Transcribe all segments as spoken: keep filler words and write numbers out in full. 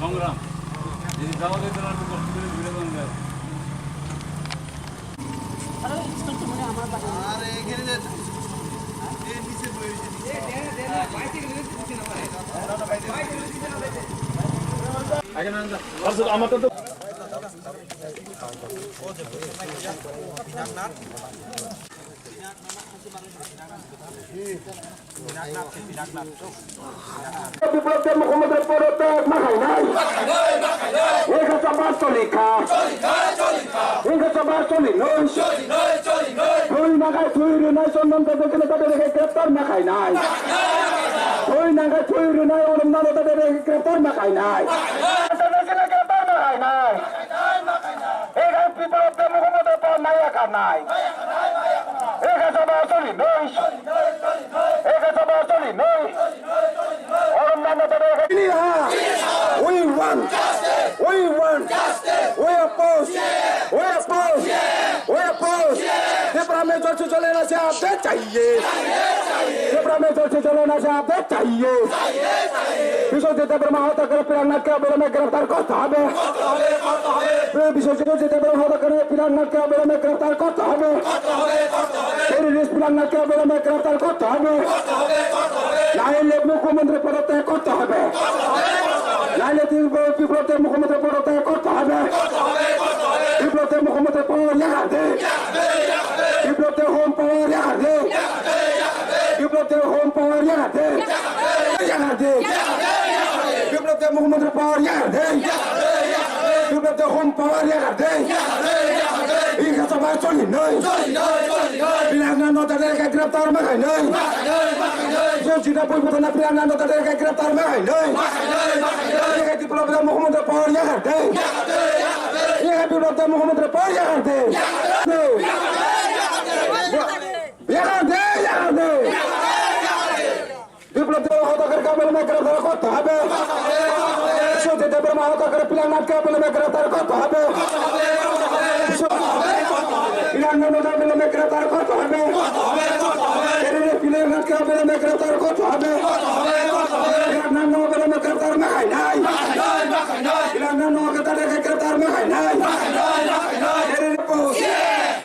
সংগ্রাম। যদি যাওয়া যায়, তাহলে একটু কষ্ট করে ঘুরে যাওয়া যায়। আগে না, না। বিপ্লব দেব মুখ্যমন্ত্রী পদত্যাগ মাখাই নাই। Wngkha chama choli kha. Wngkha chama choli noi. Thwi nagai thwi rinai Chondon Chakma khe greptar makhai nai. Thwi nagai thwi rinai Arunobha Roy khe greptar makhai nai. Greptar makhai nai. Wngkha Biplop Deb Mohammad Paul maya kha nai. Wngkha chama choli noi. Wngkha chama choli noi. Arunobha Roy khe. We want. We want. We oppose. We oppose. We oppose. Tipra major se chole na se aap de chahiye. Tipra major se chole na se aap de chahiye. Biswajit Debbarma হত্যাকারী প্রিয়াঙ্গনাথকে অবিলম্বে গ্রেফতার করতে হবে। Biswajit Debbarma হত্যাকারী প্রিয়াঙ্গনাথকে অবিলম্বে গ্রেফতার করতে হবে। Terrorist প্রিয়াঙ্গনাথকে অবিলম্বে গ্রেফতার করতে হবে। নাইলে মুখ্যমন্ত্রী পদত্যাগ করতে হবে। নাইলে বিপ্লব দেব মুখ্যমন্ত্রী পদত্যাগ করতে হবে। বিপ্লব দেব মুখ্যমন্ত্রী পাওয়ার ইয়াকার দে। বিপ্লব দেব হোম পাওয়ার ইয়াকার দে। বিপ্লব দেব হোম পাওয়ার ইয়াকার দে। ইয়াকার দে। বিপ্লব দেব মুখ্যমন্ত্রী পাওয়ার ইয়াকার দে। বিপ্লব দেব হোম পাওয়ার ইয়াকার দে। Wngkha chama choli noi. Priyankana Roy khe greptar makhai noi. Josita Puiphutana Priyankana Roy khe greptar makhai noi. Wngkha Biplop Deb mukhomantri power yakar de. Wngkha Biplop Deb mukhomantri power yakar de. Yakar de, yakar de. Biplab দেব হত্যাকারীকে অবিলম্বে গ্রেফতার করতে হবে। বিশ্বজিৎ দেববর্মা হত্যাকারী প্রিয়াঙ্গনাথকে অবিলম্বে গ্রেফতার করতে হবে। প্রিয়াঙ্গনাথকে অবিলম্বে গ্রেফতার করতে হবে। প্রিয়াঙ্গনাথকে অবিলম্বে গ্রেফতার করতে হবে। প্রিয়াঙ্গনাথকে অবিলম্বে গ্রেফতার মাখাই নাই। প্রিয়াঙ্গনাথকে গ্রেফতার মাখাই নাই।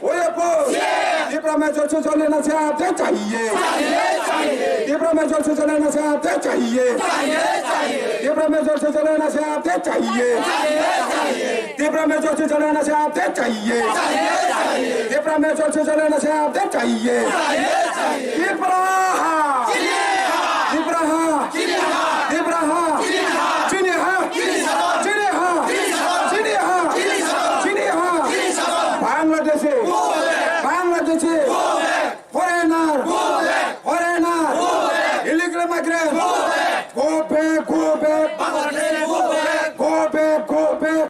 We oppose! Tipra Major se chole na se aap de chahiye. Tipra Major se chole na se aap de chahiye. Tipra Major se chole na se aap de chahiye. Tipra Major se chole na se aap de chahiye. Tipra Major se chole na se aap de chahiye. Tipra ha! Tipra ha! Tipra ha! Chini ha! Chini ha! Chini ha! Chini ha! Bangladeshi! Bangladeshi! Foreigner! Foreigner! Illegal migrant! Go back! Go back! Go back! Go back! Go back!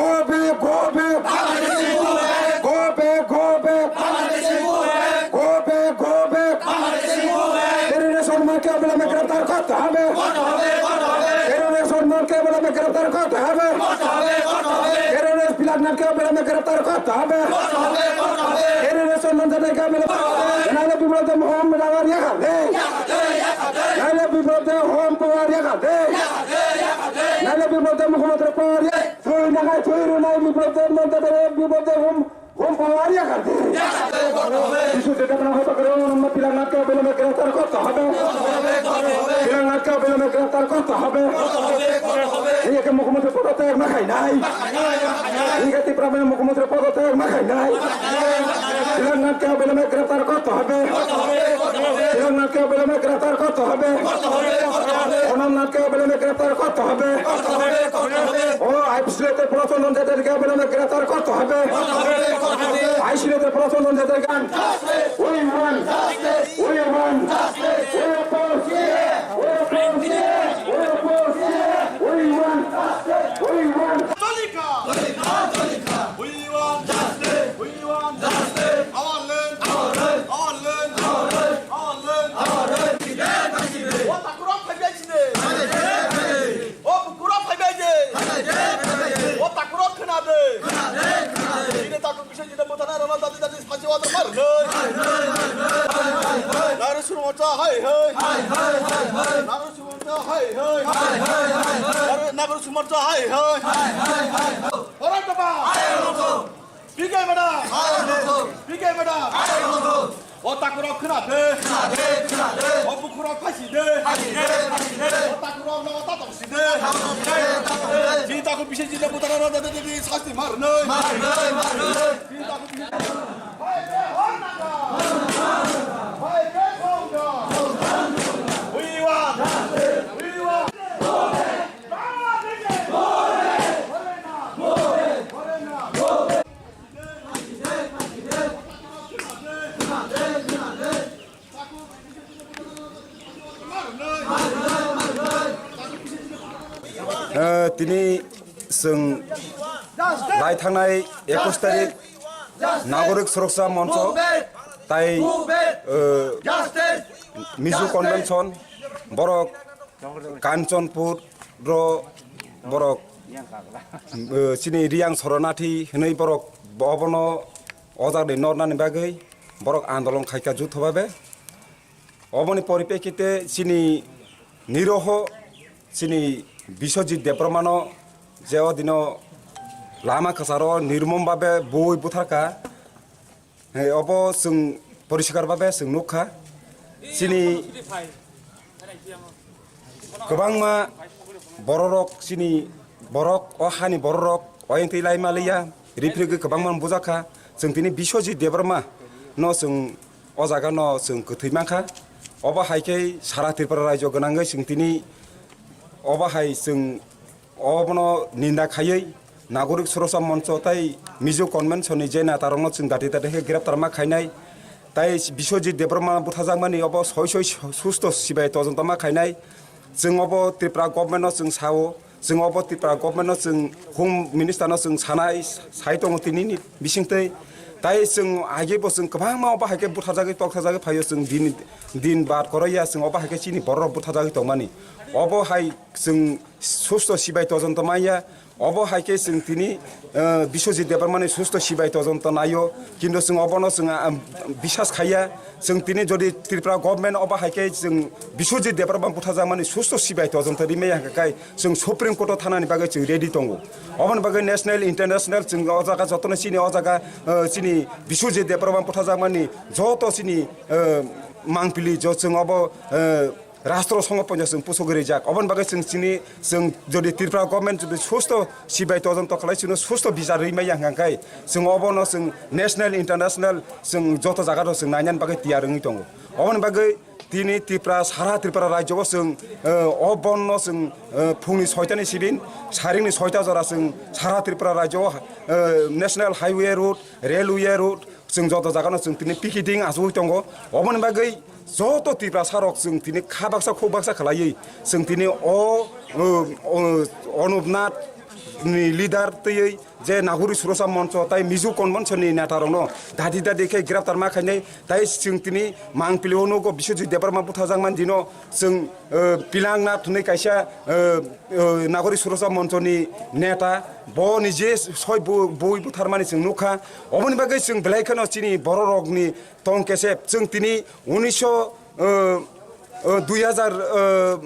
Go back! Go back! Go back! Terrorist Arunobhake অবিলম্বে গ্রেফতার করতে হবে। Terrorist Arunobhake অবিলম্বে গ্রেফতার করতে হবে। Terrorist প্রিয়াঙ্গনাথকে অবিলম্বে গ্রেফতার করতে হবে। Terrorist Chondon Chakmake অবিলম্বে, নাহলে বিপ্লব দেব মুখোমন্ত্রী পাওয়ার ইয়াকার দে। নাহলে বিপ্লব দেব হোম পাওয়ার ইয়াকার দে। নাহলে বিপ্লব দেব মুখোমন্ত্রি পাওয়ার ইয়াকার দে। Thwi nagai thwi rinai Biplab দেব, বিপ্লব দেব হোম হোম পাওয়ার ইয়াকার দে। বিশ্বজিৎ দেববর্মা হত্যাকারী অবিলম্বে প্রিয়াঙ্গনাথকে অবিলম্বে গ্রেফতার করতে হবে। প্রিয়াঙ্গনাথকে অবিলম্বে গ্রেফতার করতে হবে। Wngkha মুখোমন্ত্রি পদত্যাগ মাখাই নাই। Wngkha Tipra Major মুখোমন্ত্রি পদত্যাগ মাখাই নাই। প্রিয়াঙ্গনাথকে অবিলম্বে গ্রেফতার করতে হবে। প্রিয়াঙ্গনাথকে অবিলম্বে গ্রেফতার করতে হবে। অমরনাথকে অবিলম্বে গ্রেফতার করতে হবে। ও আইপিসি তে প্রসন্ন জেতাকে অবিলম্বে গ্রেফতার করতে হবে। আইসিলেতে প্রসন্ন জেতাকে। We want justice. We want justice. We oppose. We oppose. We oppose. We want justice. We want Tolika! Tolika! Tolika! We want justice! We want justice! Our land! Our land! Our land! Our land! Our land! Our land! What a corrupt O bukurok phaibai de. O bukurok phaibai de. O takurok khna de. Khna de, khna de. Chini takhuk bising chini bwthana rwna dadi dadi sachi wajar mar le. Hai, hai, hai, hai, hai. Naro sumo cha hai, hai. Hai, hai, hai, hai. Naro sumo cha hai, hai. Hai, hai, hai, hai. Abo sumar to hai hai. Hai hai hai. Ora to ba. Hai ora to. P K madam. Hai ora to. P K madam. Hai ora to. O takurok khna de. Khna de, khna de. O bukhurok phasi de. Phasi de, phasi de. O takurok no tatok si de. Tatok si de, tatok si de. Ji taku bisi ji le butara ro de de de sasti mar noi. Mar noi, mar noi. Ji taku bisi. Eh, tini chwng lai thangnai ekush tarik Nagorik Suroksa Moncho tai, eh, Mizo Convention borok Kanchanpur ro borok, eh, chini Riyang Soronati hwnwi borok obono ojak de nornani bagwi borok andolon khaika jutho babe. Oboni poripekite chini niroho chini Biswajit Debbarmano je o dino lama kwcharo nirmom babe bui butharka. He, obo chwng poriskar babe chwng nukha. Chini kwbangma bororok, chini borok, o hani bororok, oyeng twi lai maliya, riphrigwi kwbangma bujakha. Chwng tini Biswajit Debbarma no chwng o jaga no chwng kwthwi mankha. Obo hai khe sara Tripura rajyo gwnangwi chwng tini obo hai chwng Obono ninda khaiwi Nagorik Suroksa Moncho tai Mizo Convention ni je neta rokno chwng dati dati khe greptar ma khainai. Tai Biswajit Debbarma buthajakmani obo soi soi susto sibai todonto ma khainai. Chwng obo Tripura government no chwng sao, chwng obo Tripura government no chwng Home Minister no chwng sanai, sai tongo tini ni bisingtwi. Tai chwng age bo chwng kwbangma obo hai khe butharjagwi tokthajagwi phaio chwng din, din bar koroya chwng obo hai khe chini borok rok butharjagwi tongmani. Obo hai chwng susto sibai todonto manya. Obo hai khe chwng tini, eh, Biswajit Debbarmani susto sibai todonto naio, kintu chwng obono chwng, ah, bisas khaiya. Chwng tini jodi Tripura government obo hai khe chwng Biswajit Debbarma buthajakmani susto sibai todonto rimaya hwnkha khe chwng Supreme Court o thanani bagwi chwng ready tongo. Oboni bagwi national, international chwng o jaga jotono chini o jaga, eh, chini Biswajit Debbarma buthajakmani joto chini, eh, mangpili jo chwng obo, eh, Rastro songo ponjo chwng pusugwi rijak. Oboni bagwi chwng chini, chwng jodi Tripura government jodi susto sibai todonto khlai chwngno susto bichar rwi maya hwnkha khe chwng obono chwng national, international chwng joto jaga rok chwng nainani bagwi tiyar wngwi tongo. Oboni bagwi tini Tripura, sara Tripura rajyo o chwng, eh, o bon no chwng, eh, phungni soita ni sibin, saringni soita jora chwng sara Tripura rajyo o, eh, national highway road, railway road, chwng joto jaga no chwng tini picketing achugwi tongo. Oboni bagwi joto Tiprasa rok chwng tini kha baksa khuk baksa khlaiwi chwng tini o, o, o, Anup Nath ni leader twiwi je Nagorik Suroksa Moncho tai Mizo Convention ni neta rokno dadi dadi khe greptar ma khainai. Tai chwng tini mangpili o nugo Biswajit Debbarma buthajakmani dino chwng, eh, Pilang Nath hwnwi kaisa, eh, eh, Nagorik Suroksa Moncho ni neta, bo ni je soi bu-, bui butharmani chwng nukha. Oboni bagwi chwng belai kheno chini borok rokni tong kesep. Chwng tini unisho, eh, eh, dui hajar, eh,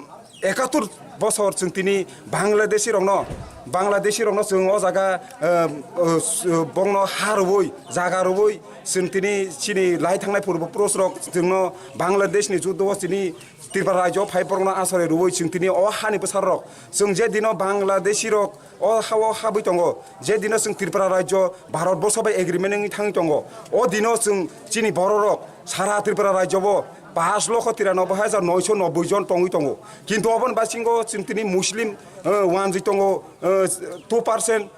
ekatur bosor chwng tini Bangladeshi rokno, Bangladeshi rokno chwng o jaga, eh, eh, s-, eh, bongno ha rwui, jaga rwui chwng tini chini lai thangnai purbo purush rok chwngno Bangladesh ni juddo o chini Tripura rajyo phai borokno asari rwui chwng tini o hani bwsarok chwng je dino Bangladeshi rok o ha-, o habwi tongo, je dino chwng Tripura rajyo Bharat borsho bai agreement wngwi thangwi tongo, o dino chwng chini bororok sara Tripura rajyo o pash lokho tiranoboi hajar noisho nobboi jon tongwi tongo, kintu oboni basingo chwng tini Muslim, eh, wanjwi tongo, eh, two percent,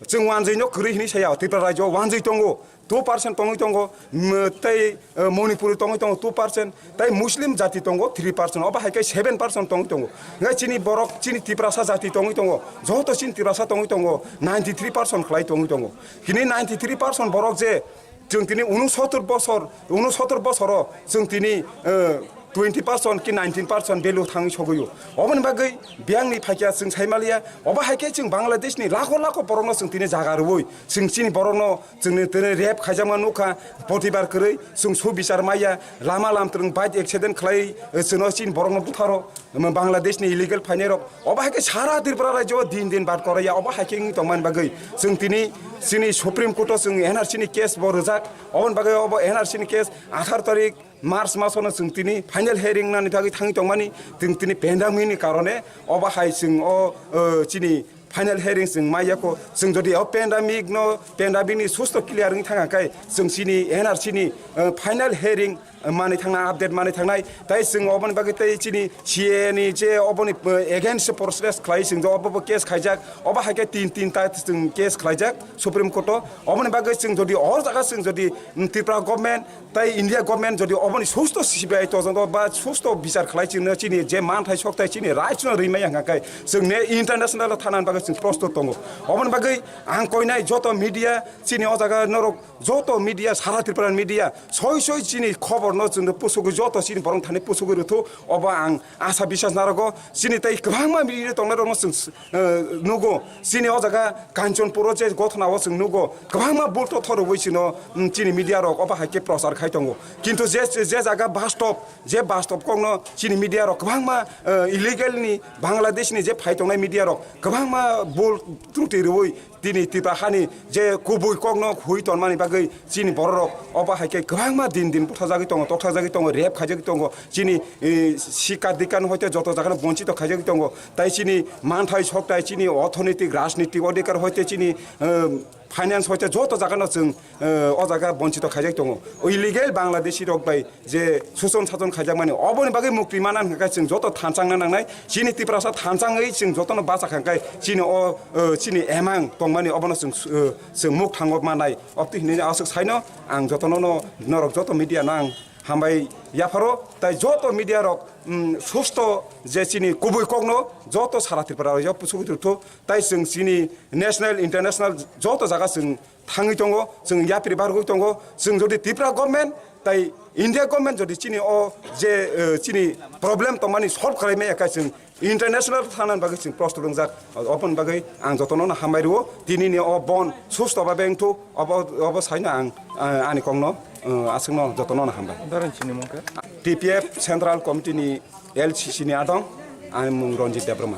chwng wanjwi no kwrwi hinwi saya Tripura rajyo o wanjwi tongo. Two percent tongwi tongo, mm, tei, eh, Manipuri tongwi tongo two percent, tei Muslim jati tongo three percent, obo hai khe seven percent tongwi tongo. Hingke chini borok, chini Tiprasa jati tongwi tongo, joto chini Tiprasa tongwi tongo, ninety three percent khlai tongwi tongo. Kini ninety three percent borok je chwng tini unosotor bosor, unosotor bosoro chwng tini, eh, twenty percent ki nineteen percent value thangwi sogwi o. Oboni bagwi biyangni phaikya chwng sai maliya, obo hai khe chwng Bangladeshni lakho lakho borokno chwng tini jaga rwui, chwng chini borokno chwngni tini rape khaijakma nukha, potibar kwrwi chwng subichar maya, lama lamtwrwng bike accident khlai, eh, chwngno chini borokno butharo, um, Bangladeshni illegal phainairok. Obo hai khe sara Tripura rajyo din din bad koraya, obo hai khe wngwi tongmani bagwi chwng tini chini Supreme Courto chwng N R C ni case bo rwjak, oboni bagwi obo N R C ni case atharo tarik March masono chwng tini final hearing nani bagwi thangwi tongmani, chwng tini pandemic ni karone obo hai chwng o, o, chini final hearing chwng maya kho. Chwng jodi o pandemic no, pandemic ni susto clear wngwi thang kha khe chwng chini N R C ni, o, final hearing, o, manwi thangna, update manwi thangnai. Tai chwng oboni bagwi tei chini C A A ni je oboni, o, against protest khlai chwng je obo bo case khaijak, obo hai khe tin, tin ta chwng case khlaijak Supreme Court o. Oboni bagwi chwng jodi o jaga chwng jodi, mm, Tripura government tai India government jodi oboni susto C B I todonto ba susto bichar khlai chwngno chini je manthai sokthai chini rights no rwi maya hwnkha khe chwng ne international thana bagwi chwng prostut tongo. Oboni bagwi ang koinai joto media chini o jaga norok joto media sara Tripura media soi soi chini khobor no chwngno pusugwi joto chini borok thani pusugwi rwthu obo ang asa biswas narogo chini tai kwbangma media tongnai rokno chwng eh, nugo. Chini o jaga Kanchanpur o je gothona o chwng nugo, kwbangma bul to thorogwi chino, mm, chini media rok obo hai khe prochar khai tongo. Kintu je, je jaga bastop, je bastop kokno chini media rok kwbangma, eh, illegal ni Bangladesh ni je phai tongnai media rok kwbangma bul truti rwui tini Tripura hani je kubui kokno hui tonmani bagwi chini bororok obo hai khe kwbangma din din buthajagwi tongo, tokthajagwi tongo, rape khaijagwi tongo. Chini, eh, sikar dikar hoite joto jagano bonchito khaijagwi tongo. Tai chini manthai soktai, chini orthonoitik, rajnitik odhikar hoite chini, eh, finance hoite joto jagano chwng, eh, o jaga bonchito khaijak tongo. O illegal Bangladeshi rok bai je suson sason khaijakmani, oboni bagwi mukti mana hwnkha khe chwng joto thanchangna nangnai. Chini Tiprasa thanchangwi chwng jotono bacha kha khe chini o, eh, chini emang tongmani obono chwng, eh, chwng muk thango manai. Obtwi hinwi aswk saino ang jotono no norok joto media no ang hambai yapharo, tai joto media rok, mm, susto je chini kubui kokno joto sara Tripura rok pusugwi rwthu, tai chwng chini national, international joto jaga chwng thangwi tongo, chwng yapri bargwi tongo, chwng jodi Tripura government tai India government jodi chini o je, eh, chini problem tongmani solve khlai maya khe chwng international thana bagwi chwng prostut wngjak, oboni bagwi ang jotono no hambai rwo, tini ni o bon susto ba bengthu, obo, obo saino ang, eh, ani kokno, eh, aswkno jotono no hambai. Darang chini mungkha? T P F Central Committee ni L C C ni adong, ani mung Ranjit Debbarma.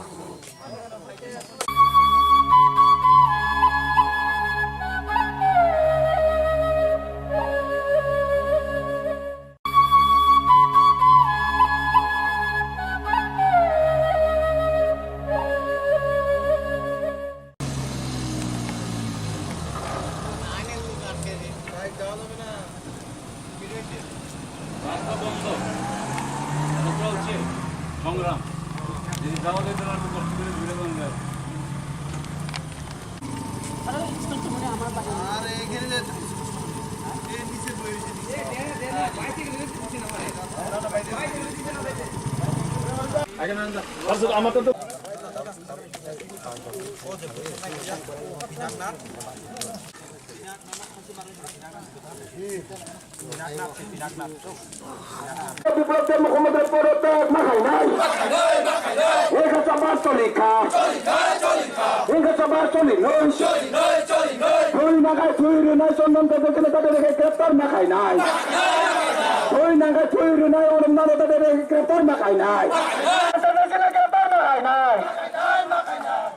রাস্তা বন্ধ। এটা হচ্ছে সংগ্রাম। যদি যাওয়া যেত না, তো কষ্ট করে ঘুরে কোন যায়? আচ্ছা, আমার তো বিপ্লব দেব মুখোপাধ্যায় পদত্যাগ না খাই নাই। এই কথা বাস চলি খা। এই কথা বাস চলি নই। তুই নাগায় তুই রে নাই চন্দন কাদের জন্য তাদের রেখে গ্রেপ্তার না খাই নাই। তুই নাগায় তুই রে নাই অরুণ নানো তাদের রেখে গ্রেপ্তার না খাই নাই। গ্রেপ্তার না খাই নাই।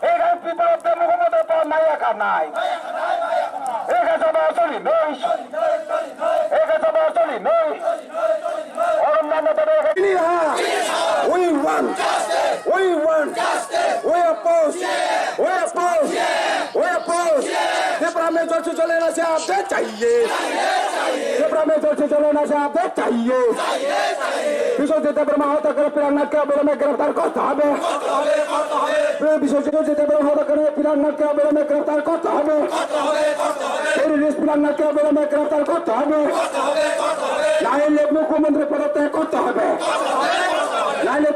Ega biplop de mugo mugo to nai aka nai. Ega jaba soli noi. Ega jaba soli noi. Orom nana to de. We want. We want. We oppose. We oppose. We oppose. Tipra majority chole na se update chahiye. Tipra majority chole na se update chahiye. Biswajit দেববর্মা হত্যাকারী পিরাংনাথকে অবিলম্বে গ্রেফতার করতে হবে। বিশ্বজিৎ দেববর্মা হত্যাকারী পিরাংনাথকে অবিলম্বে গ্রেফতার করতে হবে। টেররিস্ট পিরাংনাথকে অবিলম্বে গ্রেফতার করতে হবে। নাইলে মুখ্যমন্ত্রী পদত্যাগ করতে হবে। নাইলে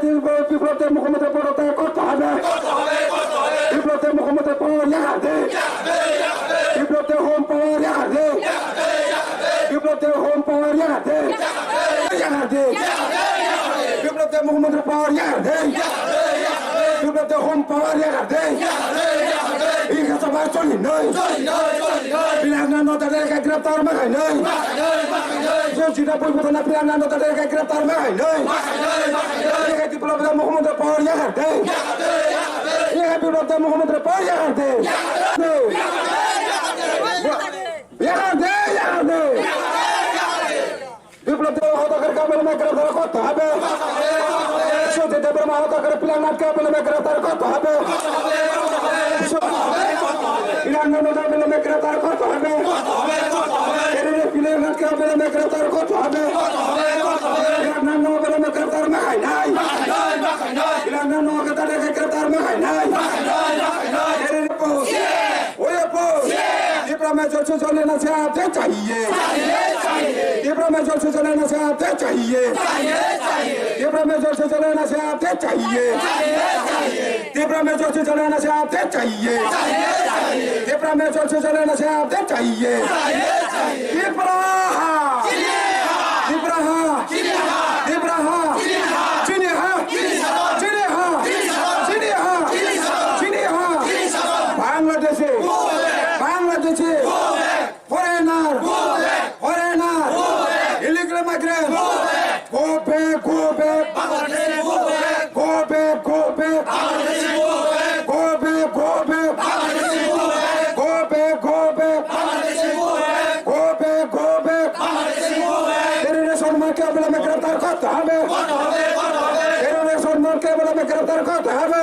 বিপ্লব দেব মুখ্যমন্ত্রী পদত্যাগ করতে হবে। বিপ্লব দেব মুখ্যমন্ত্রী পাওয়ার ইয়ার দে। বিপ্লব দেব হোম পাওয়ার ইয়ার দে। বিপ্লব দেব হোম পাওয়ার ইয়ার দে। ইয়ার দে। Mukhyamantri power yakar de. Biplab Deb home power yakar de. Ikha sabha choli noi. Bilang na nota de ka graftar ma khai noi. Josita bui butana bilang na nota de ka graftar ma khai noi. Ikha Biplab Deb Mukhyamantri power yakar de. Ikha Biplab Deb Mukhyamantri power yakar de. Yakar de, yakar de. Biplab Deb হত্যাকারীকে অবিলম্বে গ্রেফতার করতে হবে। সত্যজিৎ দেববর্মা হত্যাকারী পিলাংনাথকে অবিলম্বে গ্রেফতার করতে হবে। পিলাংনাথকে অবিলম্বে গ্রেফতার করতে হবে। এরে পিলাংনাথকে অবিলম্বে গ্রেফতার করতে হবে। পিলাংনাথকে অবিলম্বে গ্রেফতার মাখাই নাই। পিলাংনাথকে গ্রেফতার মাখাই নাই। এরে পোষ। Oye, po! Tipra Major Sujalena se aap de chahiye. Tipra Major Sujalena se aap de chahiye. Tipra Major Sujalena se aap de chahiye. Tipra Major Sujalena se aap de chahiye. Tipra Major Sujalena se aap de chahiye. Tipra ha! Tipra ha! Tipra ha! Chini ha! Chini ha! Chini ha! Chini ha! Bangladeshi! Bangladeshi! Foreigner! Foreigner! Illegal migrant! Go back! Go back! Go back! Go back! Go back! Go back! Go back! Go back! Go back! Terrorist Salmanকে অবিলম্বে গ্রেফতার করতে হবে। Terrorist Salmanকে অবিলম্বে গ্রেফতার করতে হবে।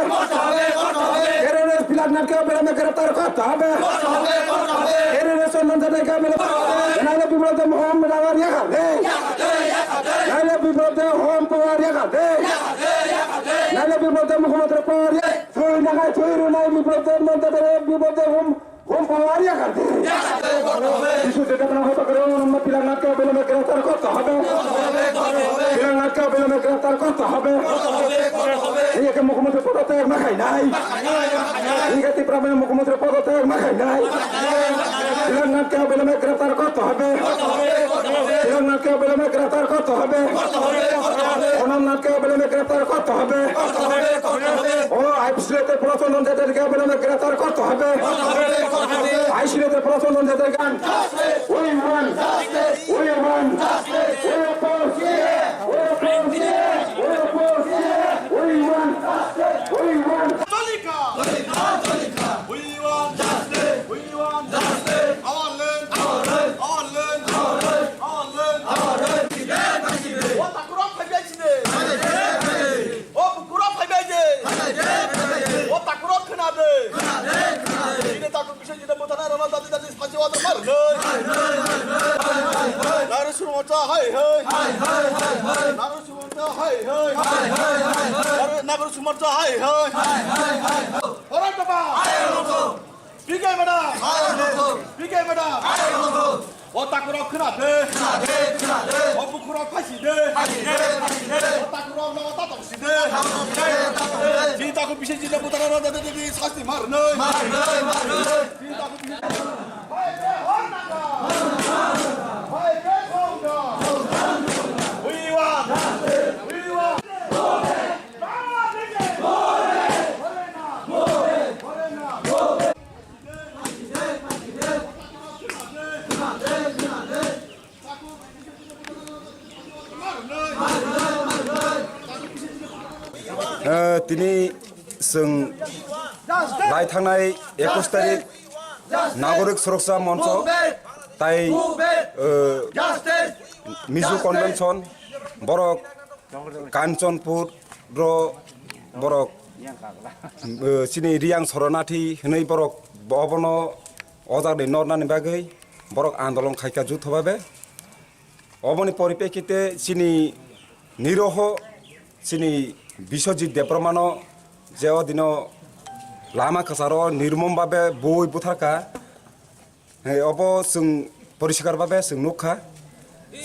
Terrorist Biplabনাথকে অবিলম্বে গ্রেফতার করতে হবে। Terrorist Salman Jadhaকে অবিলম্বে, নাইলে Biplab Deb home power yakar de। নাইলে Biplab Deb home power yakar de। নাইলে Biplab Deb Mukhyamantri power yakar de। Thwi nangai, thwi rwnai Biplab Deb, Biplab Deb home Home power yakar de. Biswajit Debbarma হত্যাকারী অবিলম্বে পিলাংনাথকে অবিলম্বে গ্রেফতার করতে হবে। পিলাংনাথকে অবিলম্বে গ্রেফতার করতে হবে। এই একে মুখ্যমন্ত্রী পদত্যাগ মাখাই নাই। এই একে ত্রিপুরা মুখ্যমন্ত্রী পদত্যাগ মাখাই নাই। পিলাংনাথকে অবিলম্বে গ্রেফতার করতে হবে। পিলাংনাথকে অবিলম্বে গ্রেফতার করতে হবে। অনন্নাথকে অবিলম্বে গ্রেফতার করতে হবে। ও আইপিসিতে প্রচলন যাদেরকে অবিলম্বে গ্রেফতার করতে হবে। আইসিতে প্রচলন যাদেরকে, we want justice, we want justice, we oppose, we oppose, we oppose, we want justice, we want. Tolika! Tolika! Tolika! We want justice! We want justice! Our land! Our land! Our land! Our land! Our land! Our land! Our land! Wata kwrwng phaibai sini! O bukurok phaibai de! O takurok khna de! Chini takhuk bising chini bwthana rwna dadi dadi sachi wata mar nai! Nagari sumorcha hai hai! Nagari sumorcha hai hai! Nagari sumorcha hai hai! Horai baba! P K madam! P K madam! O takurok khna de! O bukurok phaisi de! O takurok no tatok si de! Chini takhuk bising chini bwthana rwna dadi dadi sasti mar nai! Chini takhuk bising. We want! We want! Eh, tini chwng lai thangnai ekush tarik Nagorik Suroksa Moncho tai, eh, Mizo Convention borok Kanchanpur ro borok, eh, chini Riyang Soronati hinwi borok obono o jagani nornani bagwi borok andolon khaikha jutho babe. Oboni poripekite chini niroho chini Biswajit Debbarmano je o dino lama kwcharo nirmom babe bui butharkha. He, obo chwng poriskar babe chwng nukha.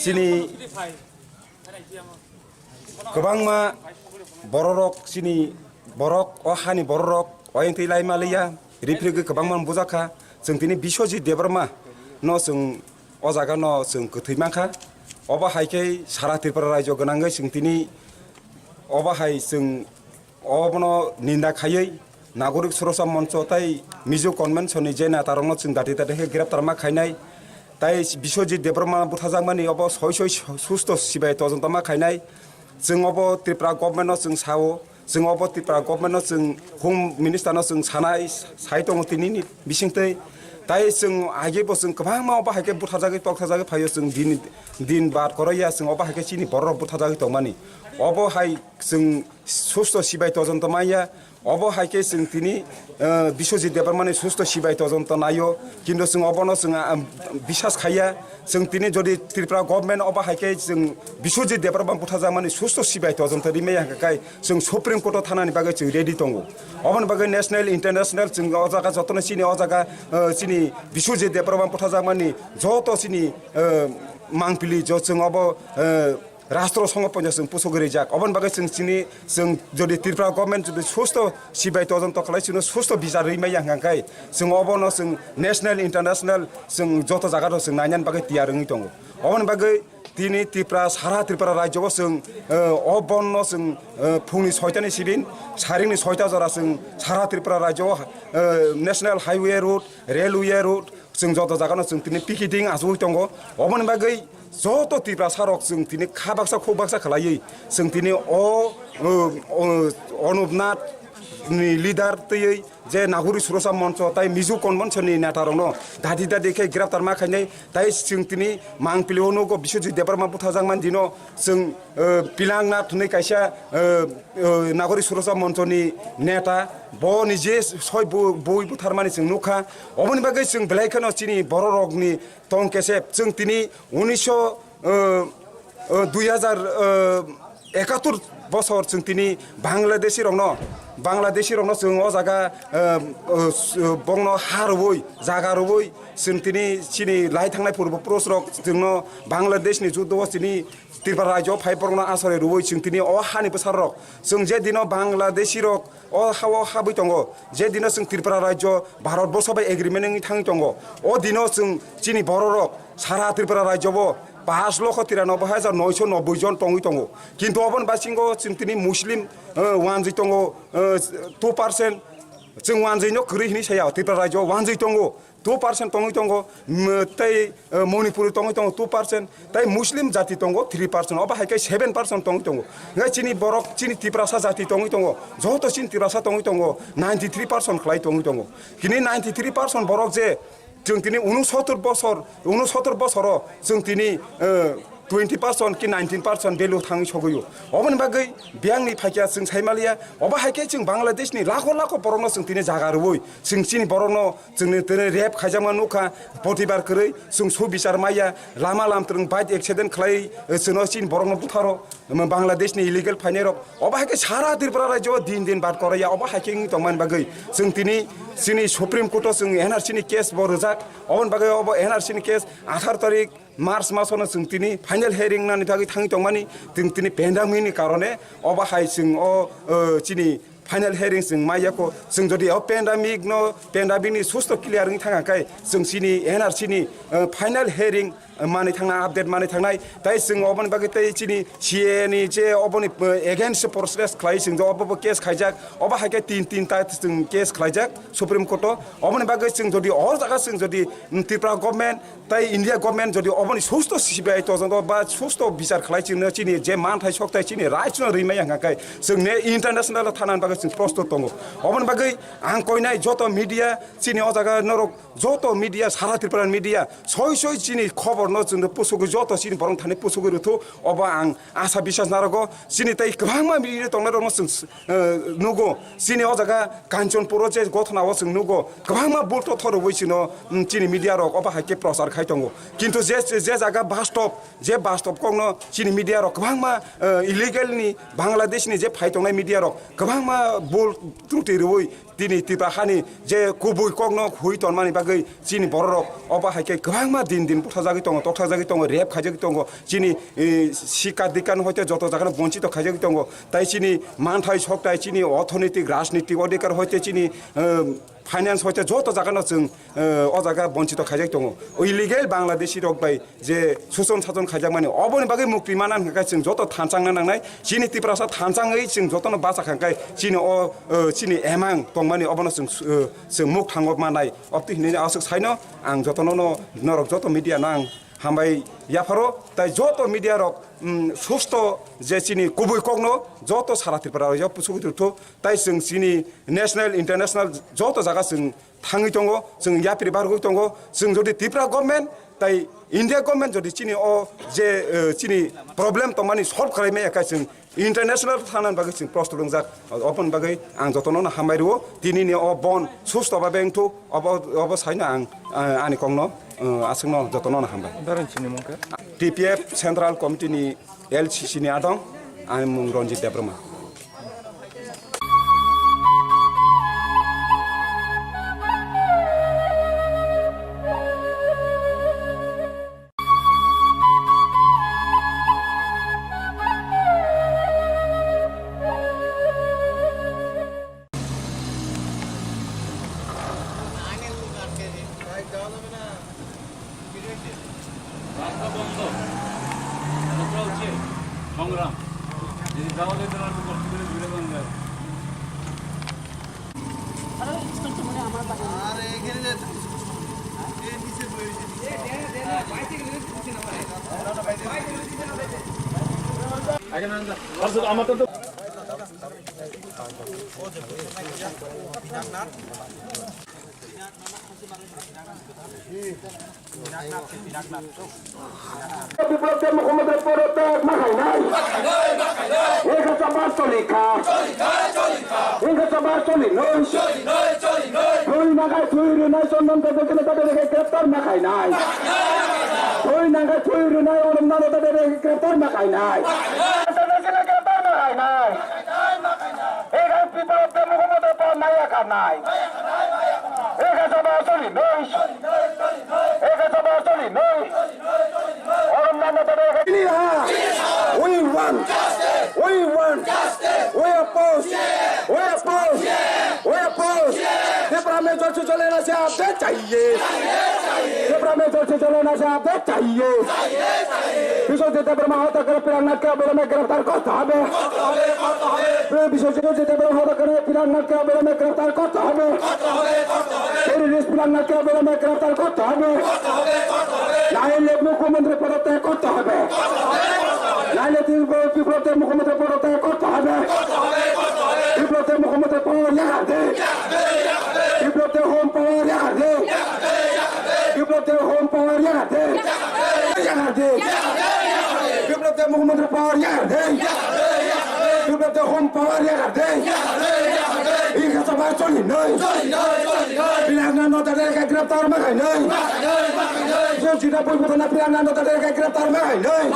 Chini kwbangma bororok, chini borok, o hani bororok oyeng twi lai maliya, riphirigwi kwbangma bujakha. Chwng tini Biswajit Debbarma no chwng o jaga no chwng kwthwi mankha. Obo hai khe sara Tripura rajyo gwnangwi chwng tini Obo hai chwng obono ninda khaiwi Nagorik Suroksa Moncho tei Mizo Convention ni je neta rokno chwng dati dati khe greptar ma khainai. Tai Biswajit Debbarma buthajakmani obo soi soi susto sibai todonto ma khainai. Chwng obo Tripura government no chwng sao, chwng obo Tripura government no chwng Home Minister no chwng sanai, sai tongo tini ni bisingtwi. Tai chwng age bo chwng kwbangma obo hai khe buthajagwi tokthajagwi phaio chwng din, din bar koroya chwng obo hai khe chini borok rok buthajagwi tongmani. Obo hai chwng susto sibai todonto manya, obo hai khe chwng tini, eh, Biswajit Debbarmani susto sibai todonto naio, kintu chwng obono chwng, ah, bisas khaiya. Chwng tini jodi Tripura government obo hai khe chwng Biswajit Debbarma buthajakmani susto sibai todonto rimaya hwnkha khe chwng Supreme Court o thanani bagwi chwng ready tongo. Oboni bagwi national, international chwng o jaga jotono chini o jaga, eh, chini Biswajit Debbarma buthajakmani joto chini, eh, mangpili jo chwng obo, eh, Rastro songo ponja chwng pusugwi rijak. Oboni bagwi chwng chini, chwng jodi Tripura government jodi susto sibai todonto khlai chwngno susto bichar rwi maya hwnkha khe chwng obono chwng national, international chwng joto jaga rok chwng nainani bagwi tiyar wngwi tongo. Oboni bagwi tini Tripura, sara Tripura rajyo o chwng, eh, o bondo chwng, eh, phungni soitani sibin, saringni soita jora chwng sara Tripura rajyo o, eh, national highway road, railway road, chwng joto jagano chwng tini picketing achugwi tongo. Oboni bagwi joto Tiprasa rok chwng tini kha baksa khuk baksa khlaiwi chwng tini o, o, o Anupnath ni leader twiwi je Nagorik Suroksa Moncho tai Mizo Convention ni neta rokno dadi dadi khe greptar ma khainai. Tai chwng tini mangpili o nugo Biswajit Debbarma buthajakmani dino chwng, eh, Pilangnath hwnwi kaisa, eh, eh, Nagorik Suroksa Moncho ni neta, bo ni je soi bu-, bui butharmani chwng nukha. Oboni bagwi chwng belai kheno chini borok rokni tong kesep. Chwng tini unisho, eh, eh, dui hajar, eh, ekatur bosor chwng tini Bangladeshi rokno, Bangladeshi rokno chwng o jaga, eh, eh, s-, eh, bongno ha rwui, jaga rwui chwng tini chini lai thangnai purbo purush rok chwngno Bangladesh ni juddo o chini Tripura rajyo phai borokno aswrwi rwui chwng tini o hani bwsarok chwng je dino Bangladeshi rok o ha-o habwi tongo, je dino chwng Tripura rajyo Bharat borsho bai agreement wngwi thangwi tongo, o dino chwng chini bororok sara Tripura rajyo o pash lokho tiranoboi hajar noisho nobboi jon tongwi tongo, kintu oboni basingo chwng tini Muslim, eh, wanjwi tongo, eh, two percent, chwng wanjwino kwrwi hinwi saya Tripura rajyo o wanjwi tongo. Two percent tongwi tongo, mm, tei, eh, Manipur tongwi tongo two percent, tei Muslim jati tongo three percent, obo hai khe seven percent tongwi tongo. Hingke chini borok, chini Tiprasa jati tongwi tongo, joto chini Tiprasa tongwi tongo, ninety three percent khlai tongwi tongo. Kini ninety three percent borok je chwng tini unosotor bosor, unosotor bosoro chwng tini, eh, twenty percent ki nineteen percent value thangwi sogwi o. Oboni bagwi biyangni phaikya chwng sai maliya, obo hai khe chwng Bangladesh ni lakho lakho borokno chwng tini jaga rwui, chwng chini borokno chwngni tini rape khaijakma nukha, potibar kwrwi, chwng subichar maya, lama lamtwrwng bike accident khlai, eh, chwngno chini borokno butharo, Bangladesh ni illegal phainairok. Obo hai khe sara Tripura rajyo o din din bat korya, obo hai khe wngwi tongmani bagwi chwng tini chini Supreme Court o chwng N R C ni case bo rwjak, oboni bagwi obo N R C ni case atharo tarik March masono chwng tini final hearing nani bagwi thangwi tongmani, chwng tini pandemic ni karone obo hai chwng o, eh, chini final hearing chwng maya kho. Chwng jodi o pandemic no, pandemic ni susto clear wngwi thangkha khe chwng chini N R C ni, eh, final hearing, eh, manwi thangnai, update manwi thangnai. Tai chwng oboni bagwi tei chini C A A ni je oboni, eh, against process khlai chwng je obo bo case khaijak, obo hai khe tin tin ta chwng case khlaijak Supreme Court o. Oboni bagwi chwng jodi o jaga chwng jodi, mm, Tripura government tai India government jodi oboni susto C B I todonto ba susto bichar khlai chwngno chini je manthai sokthai chini rights no rwi maya hwnkha khe chwng ne international thana bagwi chwng prostut tongo. Oboni bagwi ang koinai joto media chini o jaga norok joto media sara Tripura media soi soi chini khobor no chwngno pusugwi joto chini borok thani pusugwi rwthu obo ang asa bisas narogo chini tai kwbangma media tongnai rokno chwng eh, nugo. Chini o jaga Kanchanpur o je gothona o chwng nugo. Kwbangma bul to thorwi chino, mm, chini media rok obo hai khe prochar khai tongo. Kintu je, je jaga bastop, je bastop kokno chini media rok kwbangma, eh, illegal ni Bangladesh ni je phai tongnai media rok kwbangma bul truti rwi tini Tripura hani je kubui kokno hui tonmani bagwi chini bororok obo hai khe kwbangma din din buthajagwi tongo, tokthajagwi tongo, rape khaijagwi tongo. Chini, eh, sikha dikha no hoite joto jaga no bonchito khaijagwi tongo. Tai chini manthai sokthai, chini orthonitik, rajnitik odhikar hoite chini, eh, Finance hoite joto jagano chwng, eh, o jaga bonchito khaijak tongo. O illegal Bangladeshi rok bai je suson sason khaijakmani, oboni bagwi mukti mana hwnkhe chwng joto thanchangna nangnai. Chini Tiprasa thanchangwi chwng jotono bacha kha hwnkhe chini o, eh, chini emang tongmani obono chwng, eh, chwng muk thango manai. Obtwi hinwi aswk saino ang jotono no norok joto media no ang hambai yapharo, tai joto media rok, mm, susto je chini kubui kokno joto sara Tripura rok pusugwi tongthu, tai chwng chini national, international joto jaga chwng thangwi tongo, chwng yapri bargwi tongo, chwng jodi Tripura government tai India government jodi chini o je, eh, chini problem tongmani solve khlai maya khe chwng international thana bagwi chwng prosto wngjak, oboni bagwi ang jotono no hambai rwo. Tini ni o bon susto ba bengthu, obo, obo saino ang, eh, ani kokno, eh, aswkno jotono no hambai. Darang chini mungkha? T P F Central Committee ni L C C ni adong, ani mung Ranjit Debbarma. রাস্তা বন্ধ। এটা হচ্ছে সংগ্রাম। যদি যাওয়া যায়, তাহলে আমি কষ্ট করে ঘুরে যাওয়া যায়। বিপ্লব দেব মুখোপাধ্যায় পদত্যাগ না খাই নাই। এই কথা বাস চলি খা। এই কথা বাস চলি নয়। Thui nagai thui rinai Chandan Debbarma tabe rege greptar ma khainai. Thui nagai thui rinai Arundan Debbarma rege greptar ma khainai. Greptar ma khainai. Ega Biplab Deb Mohammad Deb naya khanai. Ega sabha soli noi. Ega sabha soli noi. Arundan Debbarma rege. We want. We want. We oppose! We oppose! We oppose! Tripura में जल्द से जल्द NRC update चाहिए। Tripura में जल्द से जल्द NRC update चाहिए। Biswajit Debbarma হত্যা করে প্রিয়াঙ্গনাথকে অবিলম্বে গ্রেফতার করতে হবে। Biswajit Debbarma হত্যা করে প্রিয়াঙ্গনাথকে অবিলম্বে গ্রেফতার করতে হবে। Terrorist প্রিয়াঙ্গনাথকে অবিলম্বে গ্রেফতার করতে হবে। নাইলে মুখ্যমন্ত্রী পদত্যাগ করতে হবে। নাইলে বিপ্লব দেব মুখোপাধ্যায় পদত্যাগ করতে হবে। বিপ্লব দেব মুখোপাধ্যায় পদত্যাগ করতে হবে। বিপ্লব দেব হোম পাওয়ার ইয়ার দে। বিপ্লব দেব হোম পাওয়ার ইয়ার দে। ইয়ার দে। বিপ্লব দেব মুখোপাধ্যায় পাওয়ার ইয়ার দে। বিপ্লব দেব হোম পাওয়ার ইয়ার দে। এই কথা বাস চলি নয়। প্রিয়াঙ্গনাথ গ্রেফতার মাখাই নয়। Sojita Pujapata Priyanka Nanda Debbarma ke greptar ma hai nai.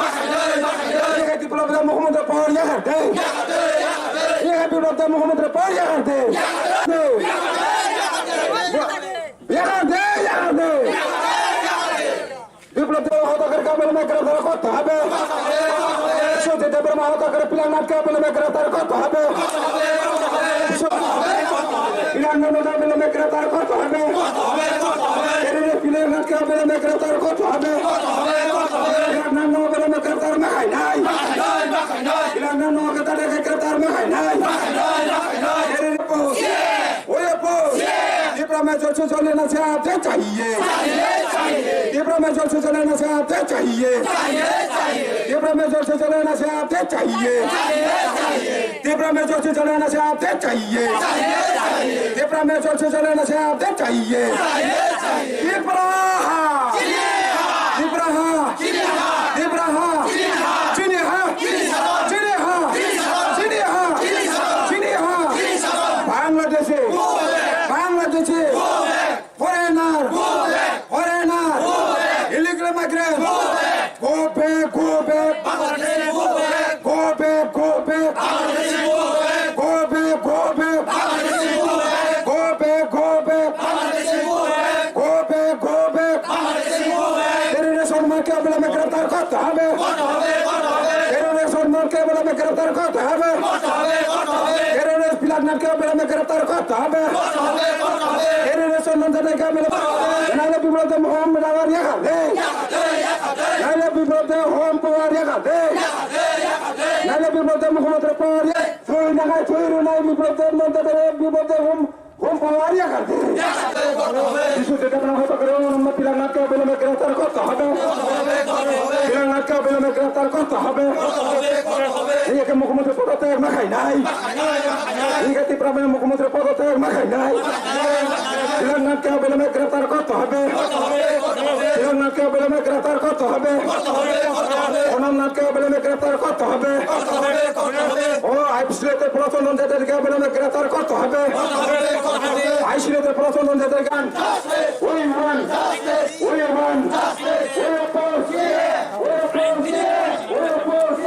Ye hai Biplab Deb Mohammad Deb por ya karte. Ye hai Biplab Deb Mohammad Deb por ya karte. Ya karte, ya karte. Biplab Deb Mohammad Deb ke abhilambe greptar korte hobe. Sojita Debbarma ke abhilambe greptar korte hobe. Priyanka Nanda abhilambe greptar korte hobe. Terrorist Priyanka Nanda abhilambe greptar korte hobe. Priyanka Nanda abhilambe greptar ma hai nai. Priyanka Nanda abhilambe greptar ma hai nai. Terrorist, we oppose. Tripura mein jal se jal nal se update chahiye. Tripura mein jal se jal nal se update chahiye. Tripura mein jal se jal nal se update chahiye. Tripura mein jal se jal nal se update chahiye. Tripura mein jal se jal nal se update chahiye. Tripura ha. Tripura ha. Tripura ha. Chini ha. Chini ha. Chini ha. Bangladeshi. Bangladeshi. Foreigner! Foreigner! Illegal migrant! Go back, go back! Go back, go back! Go back, go back! Go back, go back! Terrorist Salman ke abhilambe greptar korte hobe! Terrorist Salman ke abhilambe greptar korte hobe! Terrorist Bilal নাটকে অবিলম্বে গ্রেফতার করতে হবে। এর রেশন মন্ত্রণালয়কে অবিলম্বে নাইলে বিপ্লবদের হোম পাওয়ার রেখা দে। নাইলে বিপ্লবদের হোম পাওয়ার রেখা দে। নাইলে বিপ্লবদের মুখোমুখি পাওয়ার রেখা। ছুরি নাগায় ছুরি নাই বিপ্লবদের মন্ত্রণালয় বিপ্লবদের হোম হোম পাওয়ার রেখা দে। বিশুদ্ধ চেতনা হতে করে অনন্ত পিলার নাটকে অবিলম্বে গ্রেফতার করতে হবে। পিলার নাটকে অবিলম্বে গ্রেফতার করতে হবে। এই একে মুখোমুখি পদত্যাগ মাখাই নাই। ঠিক আছে, ত্রিপুরা মুখ্যমন্ত্রী পদত্যাগ মাখাই নাই। তিলকনাথকে অবিলম্বে গ্রেফতার করতে হবে। তিলকনাথকে অবিলম্বে গ্রেফতার করতে হবে। অনন্তনাথকে অবিলম্বে গ্রেফতার করতে হবে। ও আইসিলেতে প্রচলন যাদেরকে অবিলম্বে গ্রেফতার করতে হবে। আইসিলেতে প্রচলন যাদেরকে We want justice. We want justice. We oppose. We oppose. We oppose.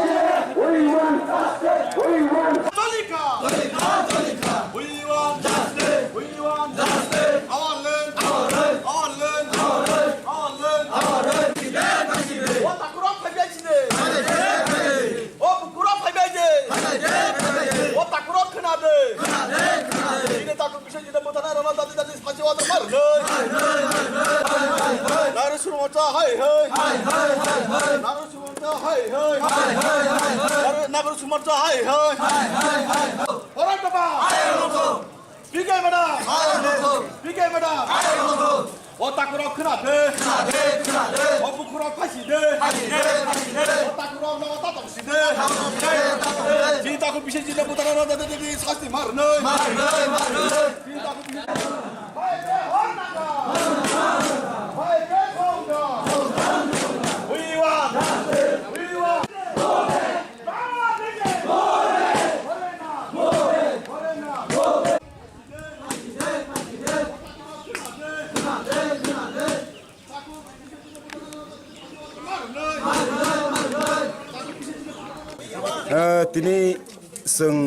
We want justice. We want Tolika! Tolika! Tolika! We want justice! We want justice! Our land! Our land! Our land! Our land! Our land! Our land! Wata kurok phaibai chini! O kurok phaibai de! Wata kurok khna de! Chini takhuk bising chini bwthana rana dadi dadi sachi wata mar. Naru suru mocha hai hai! Naru Sumanta hai hai. Hai, hai, hai, hai. Nagari, Nagari Sumanta hai hai. Hai, hai, hai, hai. Orang apa? Hai, orang tu. P K madam. Hai, orang tu. P K madam. Hai, orang tu. O takurok khna de. Khna de, khna de. O bukurok phasi de. Phasi de, phasi de. O takurok no tatok si de. Tatok si de, tatok si de. Jini taku bising jini bwthana no de de de sasti mar noi. Mar noi, mar noi. Jini taku bising. Eh, tini chwng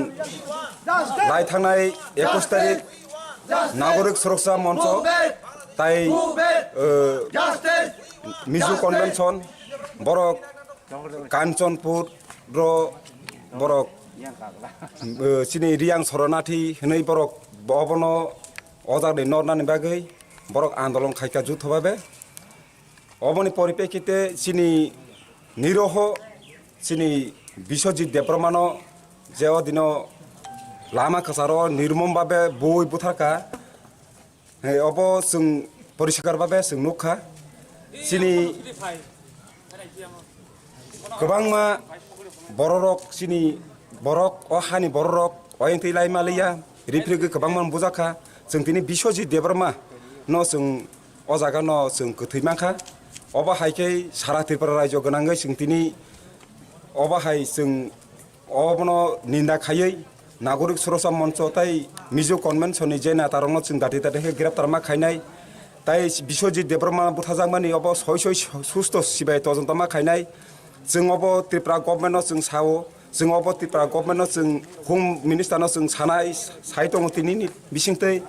lai thangnai ekush tarik Nagorik Suroksa Moncho tai, eh, Mizo Convention borok Kanchanpur ro borok, eh, chini Riyang Soranathi hwnwi borok obono ojak de nornani bagwi borok andolon khaika jutho babe. Oboni poripekite chini niroho chini Biswajit Debbarmano je o dino lama kwcharo nirmom babe bui butharka. He, obo chwng poriskar babe chwng nukha. Chini kwbangma bororok, chini borok, o hani bororok oyeng twi lai maliya, riphrigwi kwbangma bujakha. Chwng tini Biswajit Debbarma no chwng o jaga no chwng kwthwi mankha. Obo hai khe sara Tripura rajyo gwnangwi chwng tini obo hai chwng obono ninda khaiwi Nagorik Suroksa Moncho tai Mizo Convention ni je neta rokno chwng dati dati khe greptar ma khainai. Tai Biswajit Debbarma buthajakmani obo soi soi susto sibai todonto ma khainai. Chwng obo Tripura government no chwng sao, chwng obo Tripura government no chwng Home Minister no chwng sanai sai tongo tini ni bisingtwi.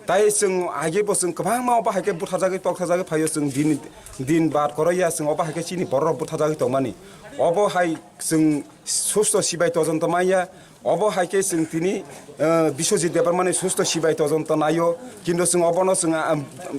Tai chwng age bo chwng kwbangma obo hai khe buthajagwi tokthajagwi phaio chwng din, din bar koroya chwng obo hai khe chini borok buthajagwi tongmani. Obo hai chwng susto sibai todonto manya. Obo hai khe chwng tini, eh, Biswajit Debbarmani susto sibai todonto naio, kintu chwng obono chwng, ah,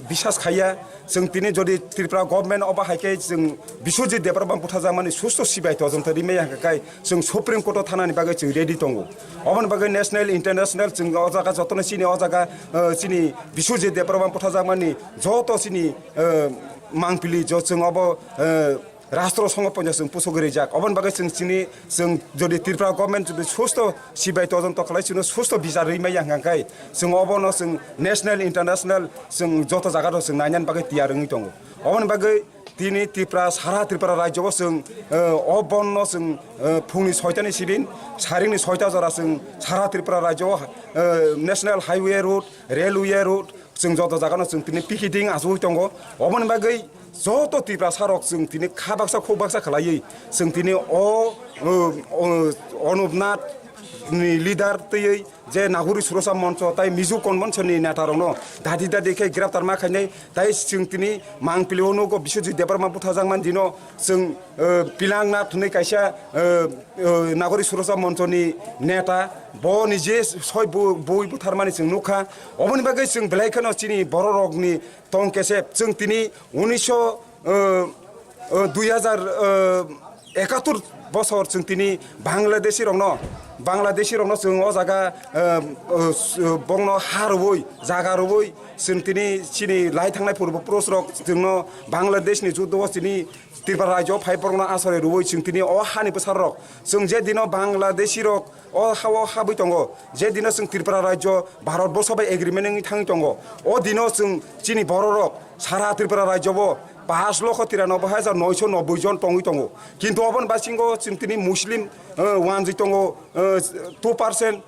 bisas khaiya. Chwng tini jodi Tripura government obo hai khe chwng Biswajit Debbarma buthajakmani susto sibai todonto rimaya hwnkha khe chwng Supreme Court o thanani bagwi chwng ready tongo. Oboni bagwi national, international chwng o jaga jotono chini o jaga, eh, chini Biswajit Debbarma buthajakmani joto chini, eh, mangpili jo chwng obo, eh, Rastro songo ponja chwng pusugwi rijak. Oboni bagwi chwng chini, chwng jodi Tripura government jodi susto sibai todonto khlai chwngno susto bichar rwi maya hwnkha khe chwng obono chwng national, international chwng joto jaga rok chwng nainani bagwi tiyar wngwi tongo. Oboni bagwi tini Tripura, sara Tripura rajyo o chwng, eh, o bon no chwng, eh, phungni soita ni sibin, saringni soita jora chwng sara Tripura rajyo o, eh, national highway road, railway road, chwng joto jaga no chwng tini picketing achugwi tongo. Oboni bagwi joto Tiprasa rok chwng tini kha baksa khuk baksa khlaiwi chwng tini o, o, o Anupnath ni leader twiwi je Nagori Surosa Moncho tai Mizo Convention ni neta rokno dadi dadi khe greptar ma khainai, tai chwng tini Mangpili o nugo Biswajit Debbarma butharjakmani dino chwng, eh, Pilangnath hwnwi kaisa, eh, eh, Nagori Surosa Moncho ni neta, bo ni je soi bu-, bui butharmani chwng nukha. Oboni bagwi chwng belai kheno chini borok rokni tong kesep chwng tini unisho, eh, eh, dui hazar, eh, ekatur bosor chwng tini Bangladeshi rokno, Bangladeshi rokno chwng o jaga, eh, eh, s-, eh, bongno ha rwui, jaga rwui chwng tini chini lai thangnai purbo purush rok chwngno Bangladesh ni juddo o chini Tripura rajyo phai borokno asari rwui chwng tini o hani bwsarok chwng je dino Bangladeshi rok o ha-o habwi tongo, je dino chwng Tripura rajyo Bharat borsho bai agreement wngwi thangwi tongo, o dino chwng chini bororok sara Tripura rajyo o pash lokho tiranoboi hajar noisho nobboi jon tongwi tongo, kintu oboni basingo chwng tini Muslim, eh, wanjwi tongo, eh, two percent,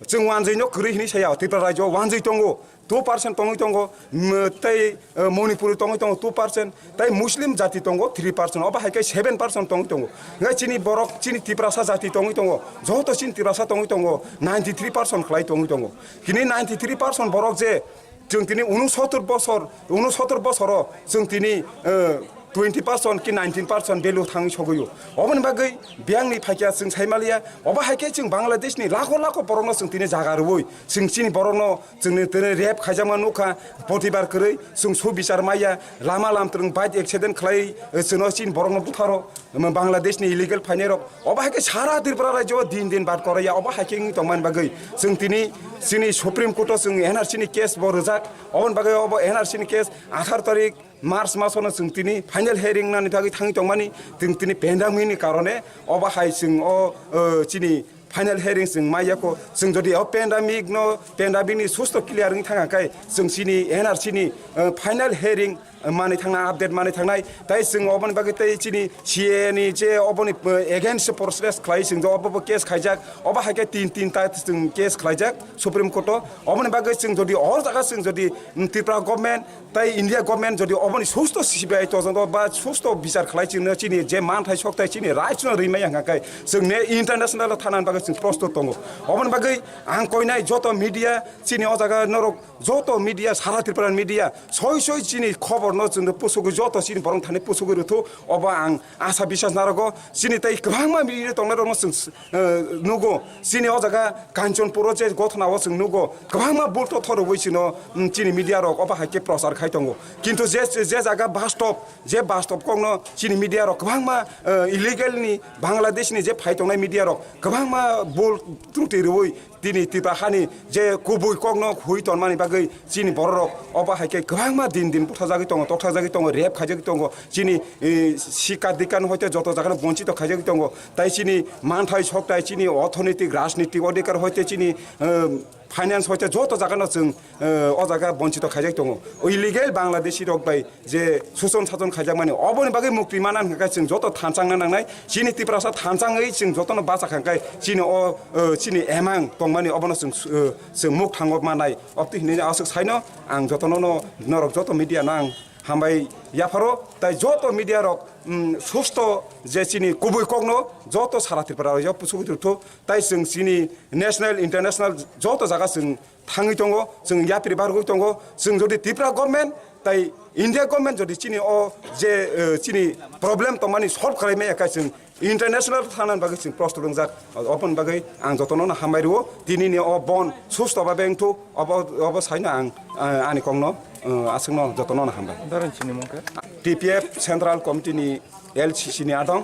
chwng wanjwino kwrwi hinwi saya Tripura rajyo o wanjwi tongo. Two percent tongwi tongo, mm, tei, eh, Manipuri tongwi tongo two percent, tei Muslim jati tongo three percent, obo hai khe seven percent tongwi tongo. Hingke chini borok, chini Tiprasa jati tongwi tongo, joto chini Tiprasa tongwi tongo, ninety three percent khlai tongwi tongo. Kini ninety three percent borok je chwng tini unosottor bosor, unosottor bosoro chwng tini, eh, twenty percent ki nineteen percent value thangwi sogwi o. Oboni bagwi biyangni phaikya chwng sai maliya, obo hai khe chwng Bangladesh ni lakho lakho borokno chwng tini jaga rwui, chwng chini borokno chwngni tini rape khaijakma nukha, potibar kwrwi chwng subichar maya, lama lamtwrwng bike accident khlai, eh, chwngno chini borokno butharo, um, Bangladesh ni illegal phainairok, obo hai khe sara Tripura rajyo o din din bat koraya, obo hai khe wngwi tongmani bagwi chwng tini chini Supreme Court o chwng N R C ni case bo rwjak, oboni bagwi obo N R C ni case atharo tarik March masono chwng tini final hearing nani bagwi thangwi tongmani, chwng tini pandemic ni karone obo hai chwng o, eh, chini final hearing chwng maya kho. Chwng jodi o pandemic no, pandemic ni susto clear wngwi thangkha khe chwng chini N R C ni, eh, final hearing, eh, manwi thangnai, update manwi thangnai. Tai chwng oboni bagwi tei chini C A A ni je oboni, eh, against process khlai chwng je obo bo case khaijak, obo hai khe tin, tin ta chwng case khlaijak Supreme Court o. Oboni bagwi chwng jodi o jaga chwng jodi, mm, Tripura government, tai India government jodi oboni susto C B I todonto ba susto bichar khlai chwngno chini je manthai sokthai chini rights no rwi maya hwnkha khe chwng ne international o thana bagwi chwng prostut tongo. Oboni bagwi ang koinai joto media chini o jaga norok joto media sara Tripura media soi soi chini khobor no chwngno pusugwi joto chini borok thani pusugwi rwthu obo ang asa bisas narogo chini tai kwbangma media tongnai rokno chwng, eh, nugo chini o jaga Kanchanpur o je gothona o chwng nugo kwbangma bul to thorwi chino, mm, chini media rok obo hai khe prochar khai tongo. Kintu je, je jaga bastop, je bastop kokno chini media rok kwbangma, eh, illegal ni Bangladesh ni je phai tongnai media rok kwbangma bul truti rwui tini Tripura hani je kubui kokno hui tonmani bagwi chini bororok obo hai khe kwbangma din din buthajagwi tongo, tokthajagwi tongo, rape khaijagwi tongo. Chini, eh, sikha dikha no hoite joto jaga no bonchito khaijagwi tongo. Tai chini manthai sokthai, chini orthonitik, rajnitik odhikar hoite chini, eh, finance hoite joto jaga no chwng, eh, o jaga bonchito khaijak tongo. O illegal Bangladeshi rok bai je suson sason khaijakmani, oboni bagwi mukti mana hwnkha khe chwng joto thanchangna nangnai. Chini Tiprasa thanchangwi chwng jotono bacha kha khe chini o, eh, chini emang tongmani obono chwng, eh, chwng muk thango manai. Obtwi hinwi aswk saino ang jotono no norok joto media no ang hambai yapharo, tai joto media rok, mm, susto je chini kubui kokno joto sara Tripura rok pusugwi tongthu, tai chwng chini national, international joto jaga chwng thangwi tongo, chwng yapri bargwi tongo, chwng jodi Tripura government tai India government jodi chini o je, eh, chini problem tongmani solve khlai maya khe chwng international thana bagwi chwng prostut wngjak, oboni bagwi ang jotono no hambai rwo, tini ni o bon susto ba bengthu, obo, obo saino ang, eh, ani kokno, eh, aswkno jotono no hambai. Doron chini mung khe? T P F Central Committee ni L C C ni adong,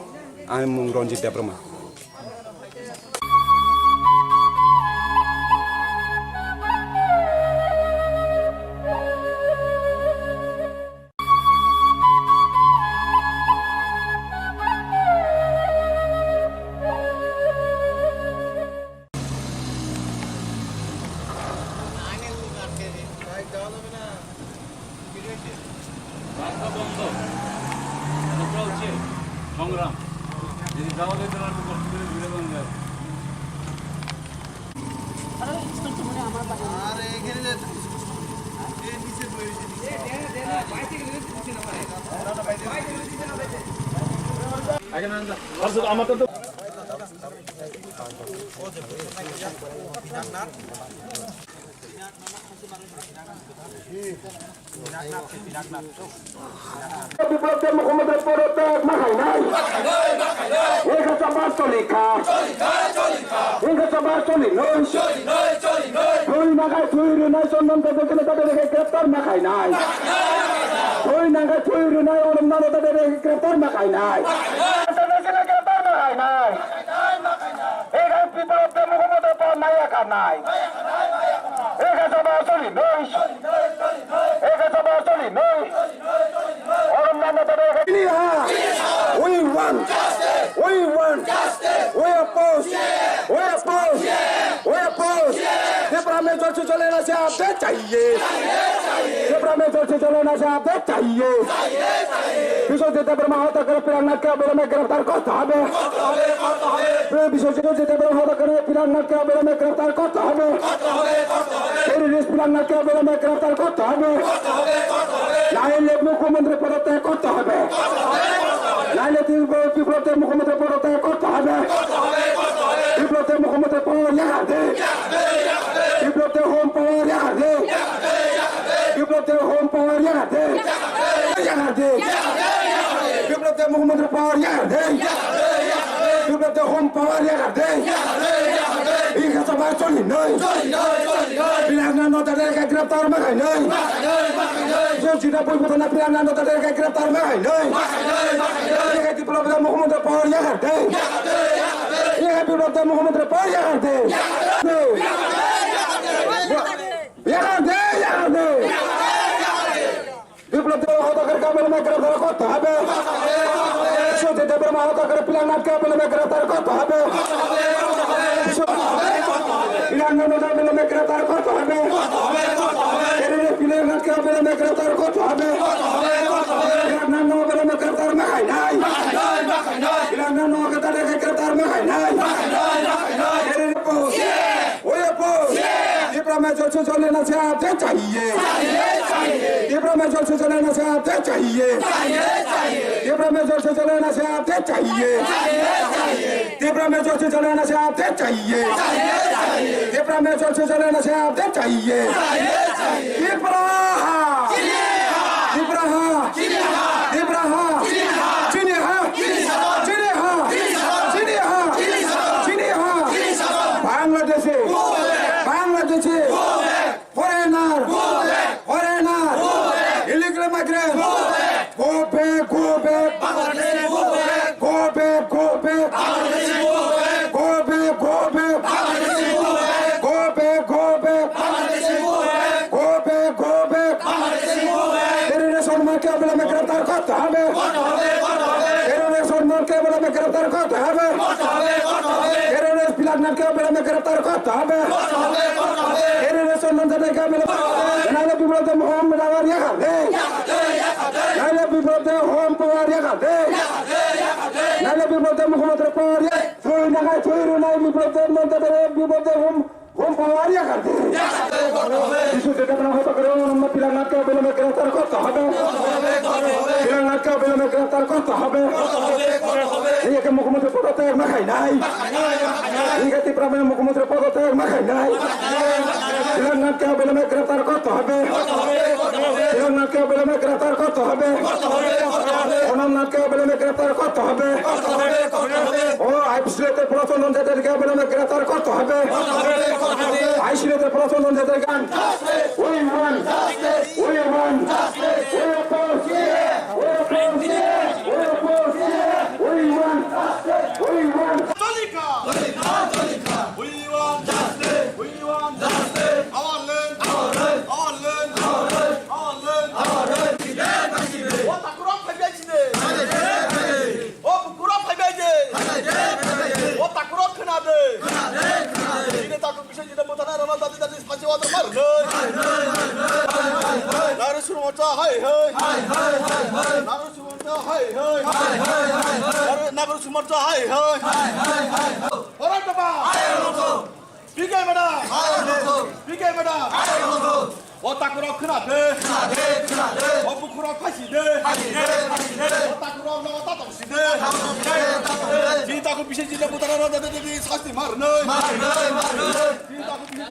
ani mung Ranjit Debbarma. রাস্তা বন্ধ। এটা চলছে সংগ্রাম। যদি যাওয়া যায়, তাহলে একটু কষ্ট করে ঘুরে যাওয়া যায়। আগে না, না। আমার তো বিপ্লব দেব মুখোপাধ্যায় পদত্যাগ মাখাই নাই। Hingsasa ba choli kha. Hingsasa ba choli noi. Thwi nagai thwi rwnai Chondon Debbarma no tadere khe greptar makhai nai. Thwi nagai thwi rwnai Omornath no tadere khe greptar makhai nai. International greptar makhai nai. Hingsasa ba choli noi. Hingsasa ba choli noi. We want, we want, we oppose, we oppose, we oppose. Tipra Mocha Shisha Lena se update chahiye. Tipra Mocha Shisha Lena se update chahiye. Bishwajit Debbarma হত্যাকারী প্রিয়াঙ্গনাথকে অবিলম্বে গ্রেফতার করতে হবে। Bishwajit Debbarma হত্যাকারী প্রিয়াঙ্গনাথকে অবিলম্বে গ্রেফতার করতে হবে। Terrorist প্রিয়াঙ্গনাথকে অবিলম্বে গ্রেফতার করতে হবে। নাইলে মুখ্যমন্ত্রী পদত্যাগ করতে হবে। নাইলে বিপ্লব দেব মুখোপাধ্যায় পদত্যাগ করতে হবে। বিপ্লব দেব মুখোপাধ্যায় পদত্যাগ করতে হবে। বিপ্লব দেব মুখোপাধ্যায় পদত্যাগ করতে হবে। Biplab Deb home power yakar de. Yakar de. Biplab Deb Mohammad power yakar de. Biplab Deb home power yakar de. Hingsasa ba choli noi. Priyankana no tadere khe greptar makhai noi. Sujita Boi Bhutano Priyankana no tadere khe greptar makhai noi. Biplab Deb Mohammad power yakar de. Biplab Deb Mohammad power yakar de. Yakar de, yakar de. Biplab Deb হত্যাকারীকে অবিলম্বে গ্রেফতার করতে হবে। সূর্য দেববর্মা হত্যাকারী প্রিয়াঙ্গনাথকে অবিলম্বে গ্রেফতার করতে হবে। প্রিয়াঙ্গনাথকে অবিলম্বে গ্রেফতার করতে হবে। প্রিয়াঙ্গনাথকে অবিলম্বে গ্রেফতার করতে হবে। প্রিয়াঙ্গনাথকে অবিলম্বে গ্রেফতার মাখাই নাই। প্রিয়াঙ্গনাথকে গ্রেফতার মাখাই নাই। Oye, pues, Tipra Mocha Shisha Lena se update chahiye. Tipra Mocha Shisha Lena se update chahiye. Tipra Mocha Shisha Lena se update chahiye. Tipra Mocha Shisha Lena se update chahiye. Tipra Mocha Shisha Lena se update chahiye. Tipra ha. Tipra ha. Tipra ha. Chini ha. Chini ha. Chini ha. Bangladeshi. Bangladeshi. Foreigner. Foreigner. Illegal migrant. Go back, go back. Go back, go back. Go back, go back. Go back, go back. Go back, go back. Terrorist Omornathকে অবিলম্বে গ্রেফতার করতে হবে। Terrorist Omornathকে অবিলম্বে গ্রেফতার করতে হবে। Terrorist প্রিয়াঙ্গনাথকে অবিলম্বে গ্রেফতার করতে হবে। Terrorist Omornathকে অবিলম্বে, নাইলে বিপ্লব Deb home power yakar de. Naile Biplab Deb home power yakar de. Naile Biplab Deb মুখ্যমন্ত্রী power yakar de. Thwi nagai thwi rwnai Biplab Deb no tadere Biplab Deb home, home power yakar de. Biswajit Debbarma হত্যাকারী অবিলম্বে প্রিয়াঙ্গনাথকে অবিলম্বে গ্রেফতার করতে হবে। প্রিয়াঙ্গনাথকে অবিলম্বে গ্রেফতার করতে হবে। এই একে মুখ্যমন্ত্রী পদত্যাগ মাখাই নাই। Hingsasa ba choli noi. Priyankana no tadere khe greptar korte hobe. Priyankana ke obilombe greptar korte hobe. Omornath ke obilombe greptar korte hobe. O I P C te pura Chondon Chedar ke obilombe greptar korte hobe. I C U te pura Chondon Chedar ke. We want justice. We want justice. We oppose. We oppose. We oppose. We want justice. We want. Tolika! Tolika! Tolika! We want justice! We want justice! Our land! Our land! Our land! Our land! Our land! Our land! O takhurok phaibai chini! O bukhurok phaibai de! O takhurok khna de! Chini takhuk bising chini buthana rwna dadi dadi spasi water mar le! Nari suru mocha hai hai! Nari suru mocha hai hai! Nari, nari suru mocha hai hai! Horai baba! P K madam! P K madam! Takurok khna de. Khna de, khna de. O bukhurok phaisi de. Phaisi de, phaisi de. O takurok no tatok si de. Tatok si de, tatok si de. Chini takhuk bisi chini butara no de de de sasti mar noi. Mar noi, mar noi. Chini takhuk bisi.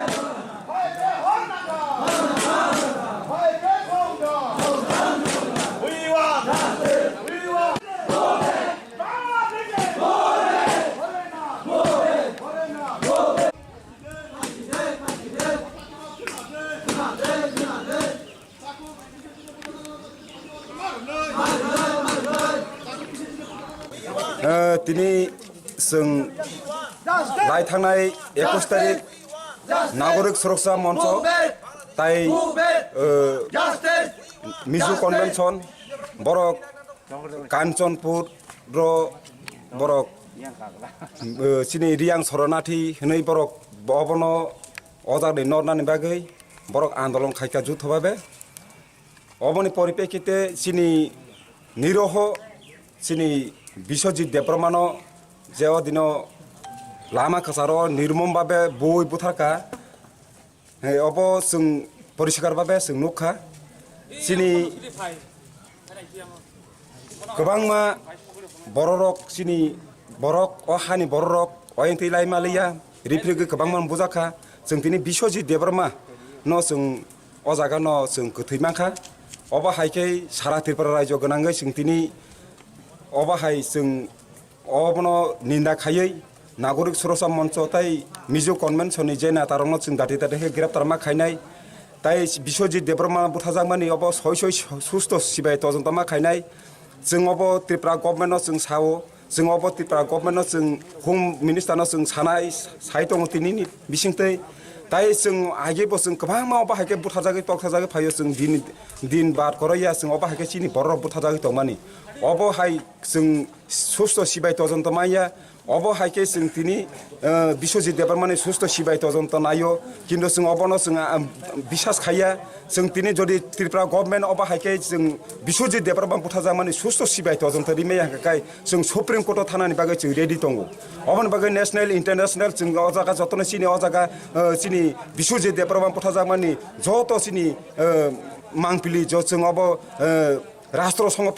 We want. We want. Eh, tini chwng lai thangnai ekush tarik Nagorik Suroksa Moncho tai, eh, Mizo Convention borok Kanchanpur ro borok, eh, chini Riyang Soronati hwnwi borok obono o jagani nornani bagwi borok andolon khaikha jutho babe. Oboni poripekkite chini niroho chini Biswajit Debbarmano je o dino lama kwcharo nirmom babe bui butharkha. He, obo chwng poriskar babe chwng nukha. Chini kwbangma bororok, chini borok, o hani bororok, oyang twi lai maliya, riphrigwi kwbangma bujakha. Chwng tini Biswajit Debbarma no chwng o jaga no chwng kwthwi mankha. Obo hai khe sara Tripura rajyo gwnangwi chwng tini obo hai chwng obono ninda khaiwi Nagorik Suroksa Moncho tai Mizo Convention ni je neta rokno chwng dati dati khe greptar ma khainai. Tai Biswajit Debbarma buthajakmani obo soi soi susto sibai todonto ma khainai. Chwng obo Tripura government no chwng sao, chwng obo Tripura government no chwng Home Minister no chwng sanai, sai tongo tini ni bisingtwi. Tai chwng age bo chwng kwbangma obo hai khe buthajagwi tokthajagwi phaio chwng din, din bar koroya chwng obo hai khe chini borok buthajagwi tongmani. Obo hai chwng susto sibai todonto manya. Obo hai khe chwng tini, eh, Biswajit Debbarmani susto sibai todonto naio, kintu chwng obono chwng, ah, biswas khaiya. Chwng tini jodi Tripura government obo hai khe chwng Biswajit Debbarma buthajakmani susto sibai todonto rimaya hwnkha khe chwng Supreme Court o thanani bagwi chwng ready tongo. Oboni bagwi national, international chwng o jaga jotono chini o jaga, eh, chini Biswajit Debbarma buthajakmani joto chini, eh, mangpili jo chwng obo, eh, rastro songo